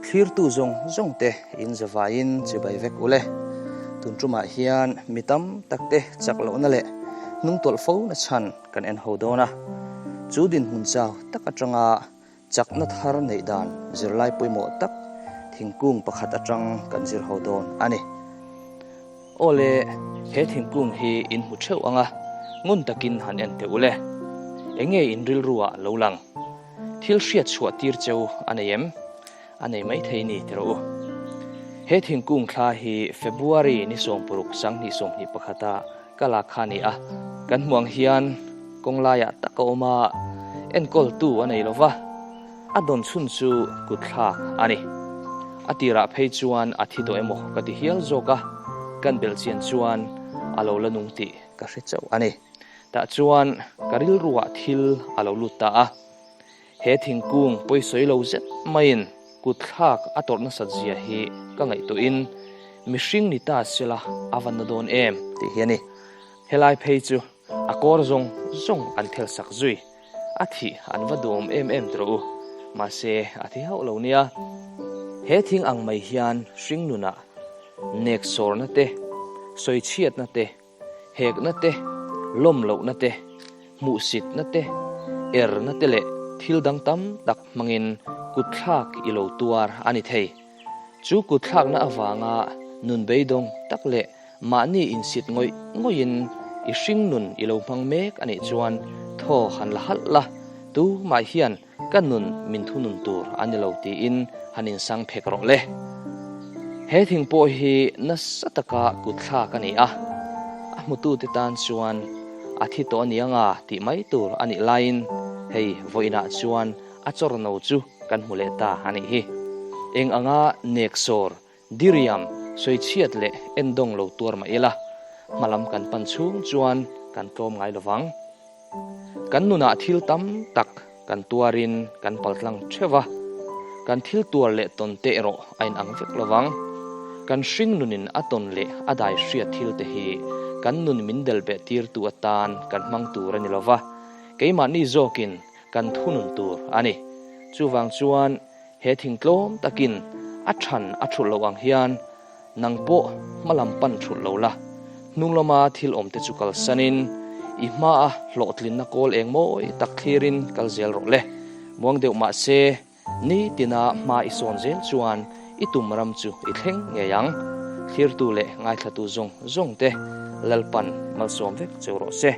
Thlirtu zawng zawng te in zavaiin chibai vek ule. Tun tumah hian mi tam tak te chak lohna leh hnungtawlh fo na chhan kan en ho dawn a. Chu dinhmun chau tak atanga chakna thar neih dan zirlai pawimawh tak thingkung pakhat atang kan zir ho dawn a ni. Aw le, he thingkung hi in hmu theuh ang a, ngun takin han en teh ule. Enge in rilru ah lo lang? Thil hriat chhuah tir cheu a nei em? A nei mai thei ni ti rawh u. He thingkung thla hi February ni 60 2021 a ka lak kha a ni a. Kan hmuh ang hian kawng laiah tak a awm a, enkawltu a nei lo va, a dawn chhun chu kut thlak a ni. A tirah phei chuan a thi tawh emaw ka ti hial zawk a, kan belhchian chuan a lo la nung tih ka hre chauh a ni. Tah chuan ka rilruah thil a lo lut ta a, he thingkung pawisawi lo zet maiin kut thlak a tawrh nasat zia hi ka ngaihtuahin mihring ni ta sela a va na dawn em tih hi a ni. Helai phei chu a kawr zawng zawng an thel sak zui, a thih an va duhawm em em tawh u, mahse a thi hauh lo nia. He thing ang mai hian hring nunah nek sawrna te, sawichhiatna te, Hekna te, lawm lohna te, hmuhsitna te, erna te leh thil dang tam tak hmangin kutthlak i lo tuar a ni thei. Chu kutthlakna avanga nun beidawng tak leh mahni insit ngawih ngawihin i hring nun i lo hmang mek a nih chuan thaw han la halh la, tumah hian Ka nun min thunun tur a ni lo tiin han insang phek rawh le. He thing pawh hi nasa taka kutthlak a ni a, a hmutute tan chuan a thi tawh a ni anga tih mai tur a nih laiin hei vawiinah chuan a chawrno chu kan hmu leh ta a nih hi. Eng anga neksawr Diriam, sawichhiat leh endawng lo tuar mah ila, hmalam kan pan chhung chuan kan tlawm ngai lo vang. Kan nunah thil tam tak kan tuarin kan paltlang theuh va, kan thil tuar leh tawn te erawh a inang vek lo vang. Kan hring nunin a tawn leh a dai hriat thil te hi kan nun min delbeh tirtu atan kan hmang tur a ni lo va, keimahni zawkin kan thunun tur a ni. Chuvang chuan He thing tlawm takin a than a thulh loh ang hian nang pawh hma lam pan thulh lo la, hnung lama thil awm te chu kalsanin i hmaa hlawhtlinna kawl eng mawi tak thlirin kal zel rawh le. Muang deuh mah se, nitina hma i sawn zel chuan i tum ram chu i thleng ngei ang. Thlirtu leh ngaithlatu zawng zawng te Lalpan malsawm vek cheu rawh se.